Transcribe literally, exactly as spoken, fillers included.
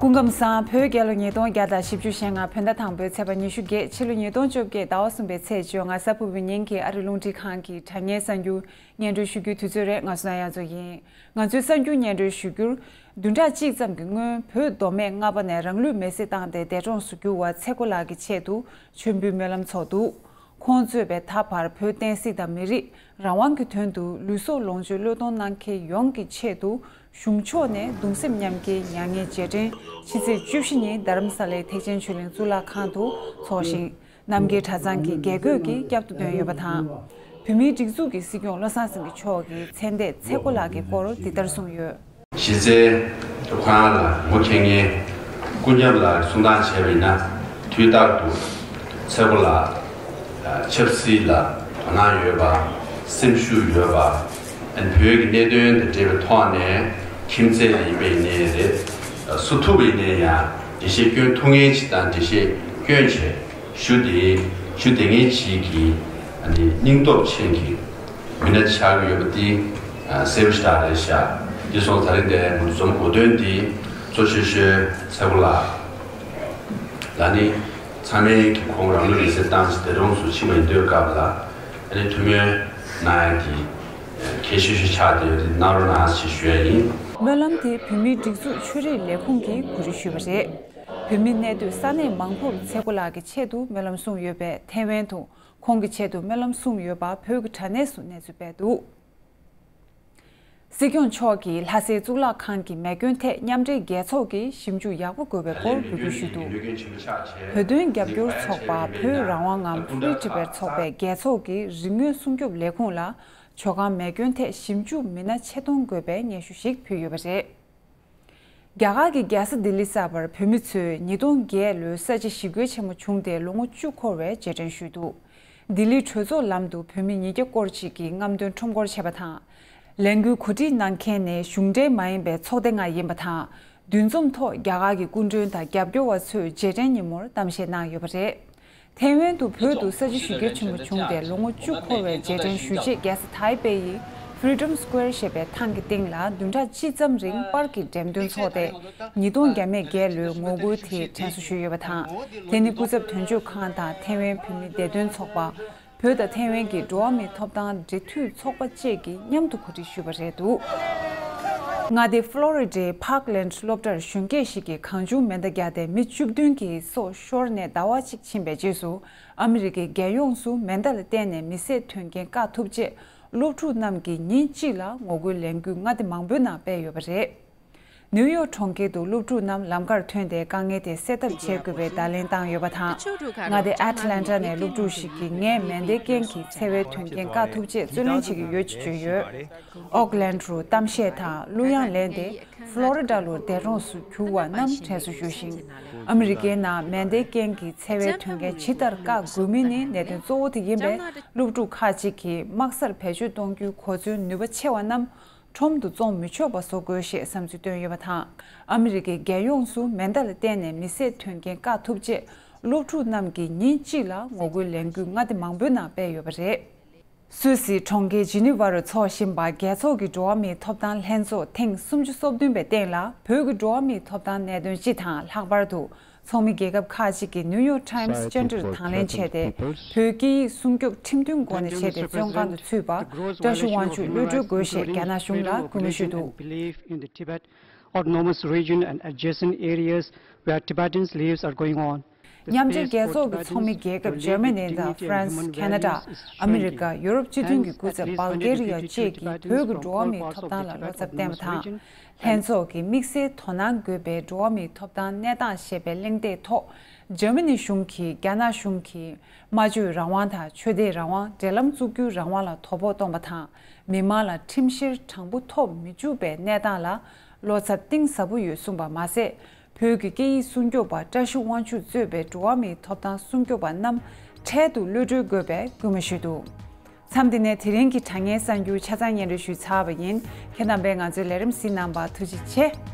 སྐུ་ཁམས་བཟང་། བོད་རྒྱལ་ལོ་ཉིས་སྟོང་བརྒྱ་དང་བཞི་བཅུ་ཞེ་ལྔ་བོད་ཟླ་དང་པོའི་ཚེས་པ་ཉི་ཤུ་བརྒྱད། ཕྱི་ལོ་ཉིས་སྟོང་བཅོ་བརྒྱད་ཟླ་བ་གསུམ་པའི་ཚེས་བཅོ་ལྔ། གཟའ་ཕུར་བུའི་ཉིན་གྱི་ཨ་རི་རླུང་འཕྲིན་ཁང་གི་དྲ་བརྙན་གསར་འགྱུར་སྙན་སྒྲོན་ཞུ་རྒྱུའི་དུས་ཚོད་རེད། ང་སུ་ན་ཡ་མཚོ་ཡིན། ང་ཚོའི་གསར་འགྱུར་སྙན་སྒྲོན་ཞུ་རྒྱུར། བདུན་ཕྲག་གཅིག་ཙམ་གྱི་སྔོན་བོད་མདོ་སྨད་རྔ་པ་ནས་རང་ལུས་མེར་སྲེག་བཏང་སྟེ་འདས་གྲོངས་སུ་གྱུར་བ་ཚེ་མགོ་ལགས་ཀྱི་ཆེད་དུ་མཆོད་འབུལ་སྨོན་ལམ་ཚོགས་འདུག་ཁོང་གཙོས་པའི་ད་བར་བོད་བསྟན་སྲིད་དང་མི་རིགས་རང་དབང་གི་དོན་དུ་ལུས་སྲོག་ལོངས་སྤྱོད་བློས་གཏོང་གནང་མཁན་ཡོངས་ཀྱི་ཆེད་དུ་གཞུང་ཕྱོགས་ནས་གདུང་སེམས་མཉམ་སྐྱེའི་མྱ་ངན་རྗེས་དྲན་ཕྱི་ཚེས་བཅུ་བཞི་ཉིན་རྡ་རམ་ས་ལའི་ཐེག་ཆེན་ཆོས་གླིང་གཙུག་ལག་ཁང་དུ་འཚོགས་ཤིང་། རྣམ་རྒྱལ་གྲྭ་ཚང་གི་དགེ་བསྐོས་ཀྱིས་བསྐྱར་དུ་འདོན་ཡོད་པ་དང་། བོད་མིའི་སྒྲིག་འཛུགས་ཀྱི་སྲིད་སྐྱོང་བློ་བཟང་སེང་གེ་མཆོག་གིས་མཚན་ལྟས་ཚེ་མགོ་ལགས་ཀྱི་སྐོར་འདི་ལྟར་གསུངས་ཡོད། གཞི་རྩའི་ཁོང་རང་ལ་ངོ་མཁྱེན་མཁན་སྐུ་ཉབ་ལགས་གསུང་སྟངས་བྱས་པ་ཡིན་ན། དུས་རྟག་ཏུ་ཚེ་མགོ་ལགས་ཆབ་སྲིད་ལ་དོ་སྣང་ཡོད་པ། སེམས་ཤུགས་ཡོད་པ། ཨ་ནི་བོད་ཀྱི་གནད་དོན་དང་འབྲེལ་བའི་ཐོག་ནས་ཁྱིམ་མཚེས་ལ་ཡིན་པ་ཡིན་ནའི་རེད། སུ་ཐུག་པ་ཡིན་ནའི་ཡང་འགྲེལ་བཤད་སྐྱོན་ཐུབ་མཁན་ཅིག་དང་འགྲེལ་བཤད་སྐྱོན་བྱས། ཞུ་དེ་ཞུ་དེ་ངེས་གཅིག་གི་ཨ་ནི་སྙིང་སྟོབས་ཅན་གྱི་མི་སྣ་ཆགས་ཀྱི་ཡོད་པ་དེ་ཨ་གསལ་པོ་ཞེ་དྲག་རེད་ཤག་དེ་སོང་ད་རེས་འདིར་ང་ཚོ་འཛོམས་དགོས་དོན་དེ་གཙོ་ཆེ་ཤོས་ཚེ་མགོ་ལགས་ལ་ནི་ཚང་མས་ཀྱི་ཁོང་རང་ལུས་མེར་སྲེག་བཏང་ཞིང་འདས་གྲོངས་སུ་ཕྱིན་པ་ཡིན་དུས་སྐབས་ལ་ཨ་ནི་ཐུགས་སྨོན་གནང་ཡ་དེ་གལ་ཆེ་ཤོས་ཆགས་བསྡད་ཡོད་དེ་གནང་རོགས་གནང་ཞེས་ཞུ་ཡ་ཡིན། སྨོན་ལམ་དེ་བོད་མིའི་སྒྲིག་འཛུགས་ཆོས་རིག་ལས་ཁུངས་ཀྱིས་གོ་སྒྲིག་ཞུས་པ་རེད། བོད་མི་གནས་སྡོད་ས་གནས་མང་པོར་ཚེ་མགོ་ལགས་ཀྱི་ཆེད་དུ་སྨོན་ལམ་གསུངས་ཡོད་པས་ཐེ་ཝན་དུ་ཁོང་གི་ཆེད་དུ་སྨོན་ལམ་གསུངས་ཡོད་པ་བོད་ཀྱི་དྲ་གནས་སུ་གནས་ཚུལ་སྤེལ་འདུག་སྲིད་སྐྱོང་མཆོག་གིས་ལྷ་སའི་གཙུག་ལག་ཁང་གི་མེ་སྐྱོན་ཐད་མཉམ་འབྲེལ་རྒྱལ་ཚོགས་ཀྱིས་ཞིབ་འཇུག་ཡག་པོ་དགོས་པའི་སྐོར་འབོད་སྐུལ་ཞུས་འདུག་བོད་དོན་རྒྱབ་སྐྱོར་ཚོགས་པ་བོད་རང་དབང་ངམ་Free Tibet་ཚོགས་པས་རྒྱལ་ཚོགས་ཀྱི་རིག་དངོས་སྲུང་སྐྱོབ་ལས་ཁུངས་ལ་ཇོ་ཁང་མེ་སྐྱོན་ཐད་ཞིབ་འཇུག་མི་སྣ་ཆེད་གཏོང་དགོས་པའི་སྙན་ཞུ་ཞིག་ཕུལ་ཡོད་པ་རེད། རྒྱ་གར་གྱི་རྒྱལ་ས་ལྡི་ལི་གསར་པར་བོད་མི་ཚོས་ཉིས་སྟོང་བརྒྱད་ལོའི་ས་བྱི་ཞི་རྒོལ་ཆེན་མོ་བྱུང་སྟེ་ལོ་ངོ་བཅུ་འཁོར་བའི་རྗེས་དྲན་ཞུས་འདུག་ལྡི་ལིའི་གྲོས་ཚོགས་ལམ་དུ་བོད་མི་ཉིས་བརྒྱ་སྐོར་ཅིག་གིས་རྔམ་སྟོན་ཁྲོམ་སྐོར་བྱས་པ་དང་། ལས་འགུལ་གོ་སྒྲིག་གནང་མཁན་ནི་གཞུང་འབྲེལ་མ་ཡིན་པའི་ཚོགས་སྡེ་ལྔ་ཡིན་པ་དང་། འདུ་འཛོམས་ཐོག་རྒྱ་གར་གྱི་སྐུ་མགྲོན་དང་རྒྱབ་སྐྱོར་བ་ཚོས་རྗེས་དྲན་ཉིན་མོར་གཏམ་བཤད་གནང་ཡོད་པ་རེད། ཐེ་ཝན་དུ་བོད་དུ་ས་བྱི་ཞི་རྒོལ་ཆེན་པོ་བྱུང་སྟེ་ལོ་ངོ་བཅུ་འཁོར་བའི་རྗེས་དྲན་ཞུ་ཆེད་རྒྱལ་ས་ཐའེ་པེ་ཡི་Freedom Square་ཞེས་པའི་ཐང་གི་སྟེང་ལ་བདུན་ཕྲག་གཅིག་ཙམ་རིང་པར་གྱི་འགྲེམས་སྟོན་འཚོགས་ཏེ། ཉིས་སྟོང་བརྒྱ་མེད་བརྒྱད་ལོའི་ངོ་རྒོལ་དེ་དྲན་གསོ་ཞུས་ཡོད་པ་དང་། དེ་ནི་སྐུ་ཚབ་དོན་གཅོད་ཁང་དང་ཐེ་ཝན་བོད་མིའི་བདེ་དོན་ཚོགས་པ། བོད་དང་ཐེ་ཝན་གྱི་འགྲོ་བ་མིའི་ཐོབ་ཐང་འབྲེལ་མཐུད་ཚོགས་པ་བཅས་ཀྱིས་མཉམ་དུ་གོ་སྒྲིག་ཞུས་པ་རེད་འདུག་མངའ་སྡེ་ཧྥ་ལོ་རི་ཌའི་Parkland་སློབ་གྲྭར་གཞོན་སྐྱེས་ཤིག་གིས་གང་བྱུང་མེ་མདའ་བརྒྱབ་སྟེ་མི་བཅུ་བདུན་གྱི་སྲོག་ཤོར་ནས་ཟླ་བ་གཅིག་ཕྱིན་པའི་རྗེས་སུ། ཨ་མི་རི་ཀའི་རྒྱལ་ཡོངས་སུ་མེ་མདའ་ལ་བརྟེན་ནས་མི་བསད་དོན་རྐྱེན་བཀག་ཐུབ་ཆེད། སློབ་ཕྲུག་རྣམས་ཀྱིས་ཉིན་གཅིག་ལ་ངོ་རྒོལ་ལས་འགུལ་མངའ་སྡེ་མང་པོའི་ནང་སྤེལ་ཡོད་པ་རེད། ནིའུ་ཡོག་གྲོང་ཁྱེར་དུ་སློབ་ཕྲུག་རྣམས་ལམ་ཁར་ཐོན་ཏེ་དཀའ་ངལ་དེ་སེལ་ཐབས་བྱེད་དགོས་པའི་བརྡ་ལན་བཏང་ཡོད་པ་དང་། མངའ་སྡེ་ཨེ་ཊ་ལན་ཊ་ནས་སློབ་ཕྲུག་ཞིག་གིས་ངས་མེ་མདའི་རྐྱེན་གྱིས་འཚེ་བའི་དོན་རྐྱེན་བཀག་ཐུབ་ཆེད་རྩོད་ལེན་བྱེད་ཀྱི་ཡོད་ཅེས་བརྗོད་ཡོད། ཨོག་ལན་རུ་གཏམ་བཤད་དང་གླུ་དབྱངས་ལེན་ཏེ་ཧྥ་ལོ་རི་ཌ་ལུ་འདས་གྲོངས་སུ་གྱུར་བ་རྣམས་དྲན་གསོ་ཞུ་ཞིང་། ཨ་མི་རི་ཀའི་ནང་མེ་མདའི་རྐྱེན་གྱིས་འཚེ་བའི་དོན་རྐྱེན་ཇི་ལྟར་བཀག་དགོས་མིན་ནི་གནད་དོན་གཙོ་བོ་དེ་ཡིན་པས། སློབ་ཕྲུག་ཁག་ཅིག་གིས་དམག་སར་བེད་སྤྱོད་གཏོང་རྒྱུའི་གོ་མཚོན་ནུས་པ་ཆེ་བ་རྣམས། ཁྲོམ་དུ་བཙོང་མི་ཆོག་པ་བཟོ་དགོས་ཞེས་བསམ་ཚུལ་བཏོན་ཡོད་པ་དང་། ཨ་མི་རི་ཀའི་རྒྱལ་ཡོངས་སུ་མེ་མདའ་ལ་བརྟེན་ནས་མི་བསད་དོན་རྐྱེན་བཀག་ཐུབ་ཆེད། སློབ་ཕྲུག་རྣམས་ཀྱིས་ཉིན་གཅིག་ལ་ངོ་རྒོལ་ལས་འགུལ་མངའ་སྡེ་མང་པོའི་ནང་སྤེལ་ཡོད་པ་རེད། སུད་སིའི་གྲོང་ཁྱེར་ཇི་ནི་ཝ་རུ་འཚོགས་བཞིན་པ་རྒྱལ་ཚོགས་ཀྱི་འགྲོ་བ་མིའི་ཐོབ་ཐང་ལྷན་ཚོགས་ཐེངས་སུམ་ཅུ་སོ་བདུན་པའི་སྟེང་ལ་བོད་ཀྱི་འགྲོ་བ་མིའི་ཐོབ་ཐང་གནད་དོན་སྤྱི་དང་ལྷག་པར་དུ། ཚོགས་མི་རྒྱལ་ཁབ་ཁག་ཅིག་གིས་ནིའུ་ཡོག་ཊའིམ་སི་བཅར་འདྲིར་དང་ལེན་བྱས་ཏེ། བོད་སྐད་ཡིག་སྲུང་སྐྱོབ་ཁྲིམས་མཐུན་སྒོ་ནས་བྱས་ཏེ་བཙོན་ཁང་དུ་ཚུད་པ་བཀྲ་ཤིས་དབང་ཕྱུག་གློད་གྲོལ་དགོས་ཞེས་རྒྱ་ནག་གཞུང་ལ་སྐུལ་མ་ཞུས་འདུག Autonomous region and adjacent areas where Tibetans lives are going on. མཉམ་འབྲེལ་རྒྱལ་ཚོགས་ཀྱི་ཚོགས་མི་རྒྱལ་ཁབ་འཇར་མ་ནི་དང་ཧྥ་རན་སི། ཁ་ན་ཌ། ཨ་མི་རི་ཀ། ཡོ་རོབ་སྤྱི་མཐུན་གྱི་སྐུ་ཚབ་སྦལ་གེ་རི་ཡ་བཅས་ཀྱིས་བོད་ཀྱི་འགྲོ་བ་མིའི་ཐོབ་ཐང་ལ་བློ་འཚབ་བསྟན་པ་དང་། ལྷན་ཚོགས་ཀྱིས་དམིགས་བསལ་དོ་སྣང་དགོས་པའི་འགྲོ་བ་མིའི་ཐོབ་ཐང་གནས་སྟངས་ཞེས་པའི་གླེང་སྟེགས་ཐོག་འཇར་མ་ནི་གཞུང་གིས་རྒྱ་ནག་གཞུང་གིས་སྨྲ་བརྗོད་རང་དབང་དང་ཆོས་དད་རང་དབང་། འབྲེལ་ལམ་བཙུགས་རྒྱུའི་རང་དབང་ལ་དོ་ཕོག་གཏོང་བ་དང་། མི་མང་ལ་ཁྲིམས་བཤེར་དྲང་པོ་ཐོབ་མི་བཅུག་པའི་གནས་སྟངས་ལ་བློ་འཚབ་གཏིང་ཟབ་པོ་ཡོད་གསུངས་པ་མ་ཟད། བོད་ཀྱི་སྐད་ཡིག་སྲུང་སྐྱོབ་པ་བཀྲ་ཤིས་དབང་ཕྱུག་གཙོས་པའི་འགྲོ་བ་མིའི་ཐོབ་ཐང་སྲུང་སྐྱོབ་པ་རྣམས་འཕྲལ་དུ་གློད་གྲོལ་དགོས་པའི་སྐུལ་མ་ཞུས་འདུག་མཚམས་འདི་ནས་དེ་རིང་གི་དྲ་བརྙན་གསར་འགྱུར་ཆ་ཚང་སྙན་སྒྲོན་ཞུས་ཚར་བ་ཡིན། ཁྱེད་རྣམ་པས་ང་ཚོའི་ལས་རིམ་གཟིགས་གནང་བར་ཐུགས་རྗེ་ཆེ།